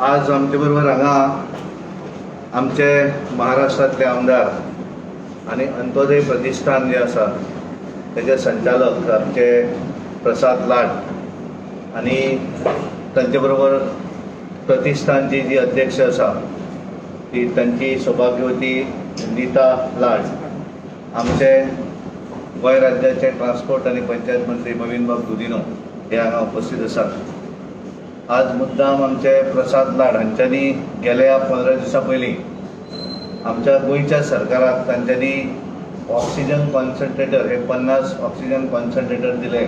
आज आमचे बरोबर हांगा आमचे महाराष्ट्रांतले आमदार आनी अंत्योदय प्रतिष्ठान जे आसा तेजे संचालक आमचे प्रसाद लाड आनी तांचे बरोबर प्रतिष्ठानची जी अध्यक्ष आसा ती तांची सौभाग्यवती नीता लाड, आमचे गोंय राज्याचे ट्रान्सपोर्ट आनी पंचायत मंत्री मवीनबाब गुदिन्हो हे हांगा उपस्थित आसात. आज मुद्दाम आमचे प्रसाद लाड हांच्यांनी गेल्या 15 दिसां पयलीं आमच्या गोंयच्या सरकाराक तांच्यांनी ऑक्सिजन कॉन्सन्ट्रेटर हे 50 ऑक्सिजन कॉन्सन्ट्रेटर दिले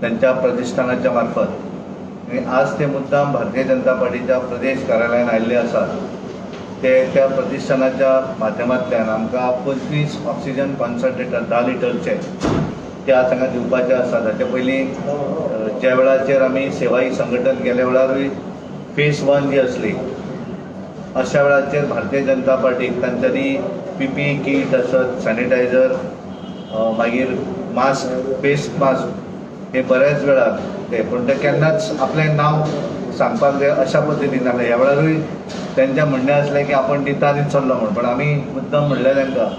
तांच्या प्रतिष्ठानाच्या मार्फत आनी आज ते मुद्दाम भारतीय जनता पार्टीच्या प्रदेश कार्यालयान आयिल्ले आसात. ते त्या प्रतिष्ठानाच्या माध्यमांतल्यान आमकां 25 ऑक्सिजन कॉन्सन्ट्रेटर 10 लिटरचे ते आज हांगा दिवपाचे आसात. हाचे पयलीं ज्या वेळाचेर आमी सेवाई संघटन गेल्या वेळारूय फेज 1 जी आसली, अशा वेळाचेर भारतीय जनता पार्टीक तांच्यांनी पीपीई कीट आसत, सॅनिटायझर, मागीर मास्क, फेस मास्क हे बऱ्याच वेळार ते, पूण ते केन्नाच आपलें नांव सांगपाक जाय अशा पद्दतीन जालें. ह्या वेळारूय तेंचें म्हणणें आसलें की आपण दिता आनी चल्लो म्हूण, पण आमी मुद्दम म्हणलें तांकां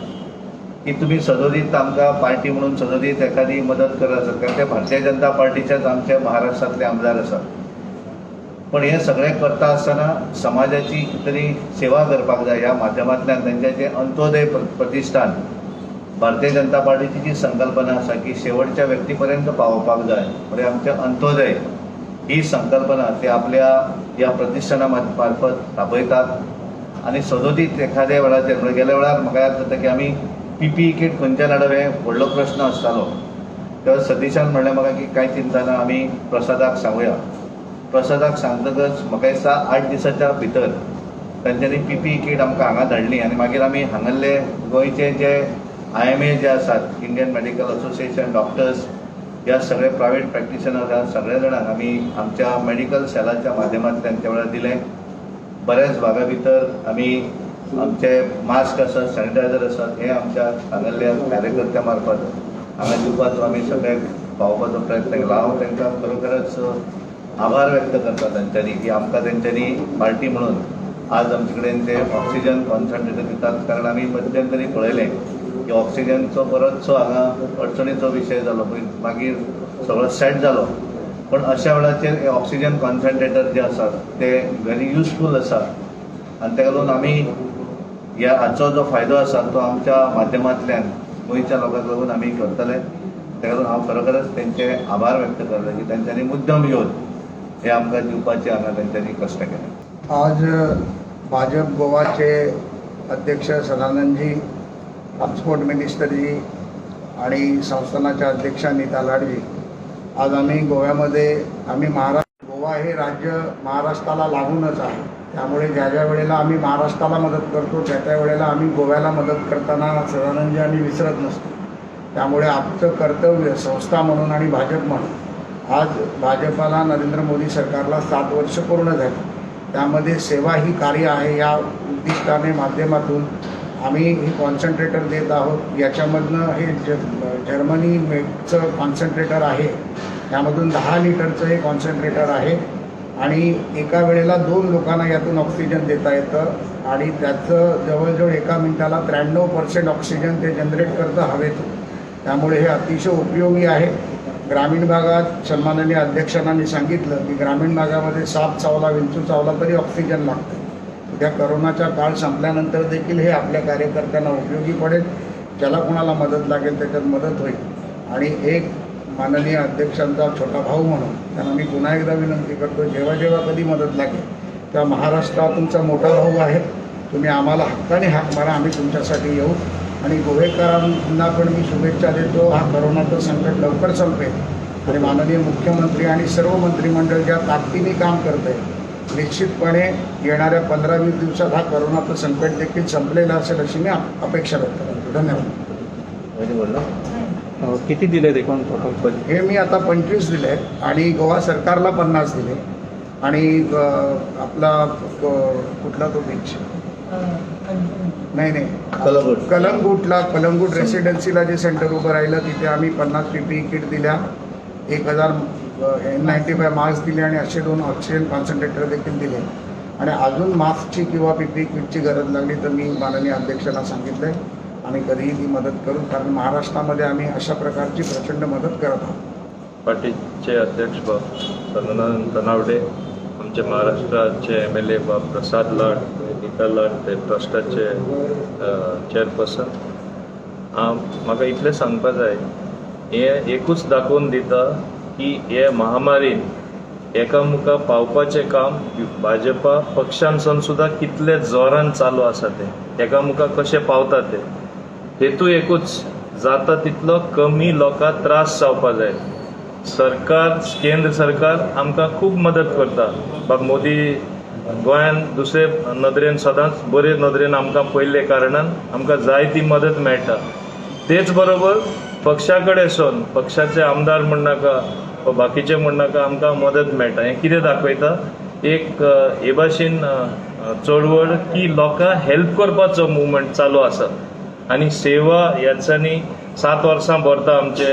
की तुमी सदोदीत आमकां पार्टी म्हणून सदोदीत एखादी मदत करत आसत, कारण ते भारतीय जनता पार्टीचेच आमचे महाराष्ट्रांतले आमदार आसात. पण हें सगळें करता आसतना समाजाची तरी सेवा करपाक जाय. ह्या माध्यमांतल्यान तेंचें जें अंत्योदय प्रतिष्ठान, भारतीय जनता पार्टीची जी संकल्पना आसा की शेवटच्या व्यक्ती पर्यंत पावोवपाक जाय, म्हणजे आमचें अंत्योदय ही संकल्पना ते आपल्या ह्या प्रतिष्ठाना मार्फत राबयतात. आनी सदोदीत एखाद्या वेळाचेर, म्हणजे गेल्या वेळार म्हाका याद जाता की आमी पीपीई किट खंयच्यान हाडप हें व्हडलो प्रश्न आसतालो. तेन्ना सतीशान म्हणलें म्हाका की कांय चिंता ना, आमी प्रसादाक सांगुया. प्रसादाक सांगतकच म्हाका दिसता 8 दिसाच्या भितर तांच्यांनी पीपीई किट आमकां हांगा धाडली. आनी मागीर आमी हांगासरले गोंयचे जे आयएमए जे आसात, इंडियन मेडिकल असोसिएशन, डॉक्टर्स, ह्या सगळे प्रायवेट प्रॅक्टिशनर, ह्या सगळ्या जाणांक आमी आमच्या मेडिकल सेलाच्या माध्यमांतल्यान त्या वेळार दिलें. बऱ्याच भागा भितर आमी आमचे मास्क आसत, सॅनिटायझर आसत, हे आमच्या हांगासरल्या कार्यकर्त्या मार्फत हांगा दिवपाचो आमी सगळ्याक पावोवपाचो प्रयत्न केला. हांव तांकां खरोखरच आभार व्यक्त करता तांच्यांनी की आमकां तेंच्यांनी पार्टी म्हणून आज आमचे कडेन ते ऑक्सिजन कॉन्सन्ट्रेटर दितात. कारण आमी मध्यंतरी पळयलें की ऑक्सिजनचो बरोचसो हांगा अडचणीचो विशय जालो, मागीर सगळो सेट जालो. पण अशा वेळाचेर हे ऑक्सिजन कॉन्सन्ट्रेटर जे आसात ते व्हेरी युजफूल आसात आनी ताका लागून आमी ह्या हाचो जो फायदो आसा तो आमच्या माध्यमांतल्यान गोंयच्या लोकांक लागून आमी करतले. ताका लागून हांव खरोखरच तेंचे आभार व्यक्त करता की तेंच्यांनी मुद्दम येवन हे आमकां दिवपाचे हांगा तेंच्यांनी कश्ट केले. आज भाजप गोवाचे अध्यक्ष सदानंदजी, ट्रान्सपोर्ट मिनिस्टरजी आणि संस्थानाच्या अध्यक्षा नीता लाडजी, आज आम्ही गोव्यामध्ये, आम्ही महाराष्ट्र, गोवा हे राज्य महाराष्ट्राला लागूनच आहे. त्यामुळे ज्या ज्या वेळेला आम्ही महाराष्ट्राला मदत करतो, त्या त्या वेळेला आम्ही गोव्याला मदत करताना सदानंदजी आम्ही विसरत नसतो. त्यामुळे आमचं कर्तव्य संस्था म्हणून आणि भाजप म्हणून, आज भाजपाला, नरेंद्र मोदी सरकारला 7 वर्ष पूर्ण झाली. त्यामध्ये सेवा ही कार्य आहे या उद्दिष्टाने माध्यमातून आम्ही ही कॉन्सन्ट्रेटर देत आहोत. याच्यामधनं हे जर्मनी मेकचं कॉन्सन्ट्रेटर आहे. यामधून 10 लिटरचं हे कॉन्सन्ट्रेटर आहे आणि एका वेळेला दोन लोकांना यातून ऑक्सिजन देता येतं आणि त्याचं जवळजवळ एका मिनिटाला 93% ऑक्सिजन ते जनरेट करतं हवेतून. त्यामुळे हे अतिशय उपयोगी आहे. ग्रामीण भागात सन्माननीय अध्यक्षांना मी सांगितलं की ग्रामीण भागामध्ये साप चावला, विंचू चावला तरी ऑक्सिजन लागतं. उद्या करोनाचा काळ संपल्यानंतर देखील हे आपल्या कार्यकर्त्यांना उपयोगी पडेल. ज्याला कोणाला मदत लागेल त्याच्यात मदत होईल. आणि एक माननीय अध्यक्षांचा छोटा भाऊ म्हणून त्यांना मी पुन्हा एकदा विनंती करतो, जेव्हा जेव्हा कधी मदत लागेल तेव्हा महाराष्ट्र हा तुमचा मोठा भाऊ आहे, तुम्ही आम्हाला हक्काने हाक मारा, आम्ही तुमच्यासाठी येऊ. आणि गोवेकरांना पण मी शुभेच्छा देतो. हा करोनाचं संकट लवकर संपेल आणि माननीय मुख्यमंत्री आणि सर्व मंत्रिमंडळ ज्या ताकदीने काम करत आहे, निश्चितपणे येणाऱ्या 15-20 दिवसात हा करोनाचं संकट देखील संपलेलं असेल अशी मी अपेक्षा व्यक्त करतो. धन्यवाद. बोललो. किती दिले एकूण टोटल? हे मी आता 25 दिले आणि गोवा सरकारला 50 दिले आणि आपला कुठला तो बीच, नाही नाही, कलंगूट. कलंगूटला, कलंगूट रेसिडेन्सीला जे सेंटर उभं राहिलं तिथे आम्ही 50 पीपीई किट दिल्या, 1000 एन 95 मास्क दिले आणि असे दोन ऑक्सिजन कॉन्सन्ट्रेटर देखील दिले. आणि अजून मास्कची किंवा पीपीई किटची गरज लागली तर मी माननीय अध्यक्षांना सांगितलं आहे, आम्ही कधीही ती मदत करू, कारण महाराष्ट्रामध्ये आम्ही अशा प्रकारची प्रचंड मदत करत आहोत. पार्टीचे अध्यक्ष बाब सदानंद तनावडे, आमचे महाराष्ट्राचे एमएलए बाब प्रसाद लाड, नीता लाड, ते ट्रस्टाचे चेअरपर्सन. म्हाका इतलें सांगपा जाय, हें एकूच दाखोवन दिता की हे महामारीन एकामुखार पावपाचें काम भाजपा पक्षान सुद्दां कितले जोरान चालू आसा, तें एकामुखार कशें पावता तें. हेतू एकूच, जाता तितलो कमी लोकांक त्रास जावपा जाय. सरकार, केंद्र सरकार आमकां खूब मदत करता. बाब मोदी गोंयान दुसरे नदरेन सदांच बरे नदरेन आमकां पयले कारणान आमकां जाय ती मदत मेळटा. तेच बरोबर पक्षा कडेन, पक्षाचे आमदार म्हणनाका वा बाकीचे म्हणनाका, आमकां मदत मेळटा. हें कितें दाखयता, एक हे भाशेन चळवळ की लोकांक हेल्प करपाचो मुवमेंट चालू आसा आनी सेवा ह्याच्यानी 7 वर्सां भरता आमचे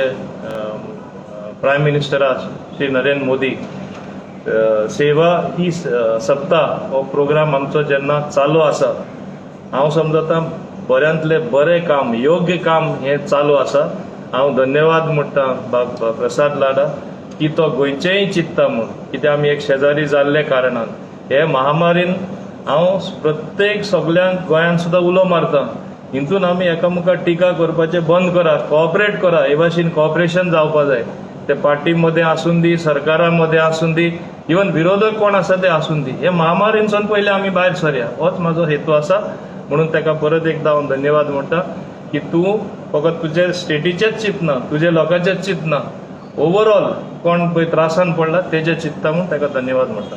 प्रायम मिनिस्टर श्री नरेंद्र मोदी. सेवा ही सप्ताह हो प्रोग्राम आमचो जेन्ना चालू आसा, हांव समजता बऱ्यांतलें बरें काम, योग्य काम हें चालू आसा. हांव धन्यवाद म्हणटा बाब प्रसाद लाडा की तो गोंयचेंय चिंत्ता म्हूण, कित्याक आमी एक शेजारी जाल्ले कारणान हे महामारीन हांव प्रत्येक सगल्यांक गोंयांत सुद्दां उलो मारता, हितून आमी एकामुखार टिका करपाचें बंद करा, कॉपरेट करा. हे भाशेन कॉपरेशन जावपा जाय, ते पार्टी मदें आसूं दी, सरकारा मदें आसूं दी, इवन विरोधक कोण आसा ते आसूं दी. हे महामारीनसून पयलीं आमी भायर सरया, होच म्हाजो हेतू आसा. म्हणून ताका परत एकदां हांव धन्यवाद म्हणटा की तूं फकत तुजे स्टेटीचेच चिंतना, तुजे लोकांचेच चिंतना, ओवरऑल कोण पळय त्रासान पडला तेजे चिंतता म्हूण ताका धन्यवाद म्हणटा.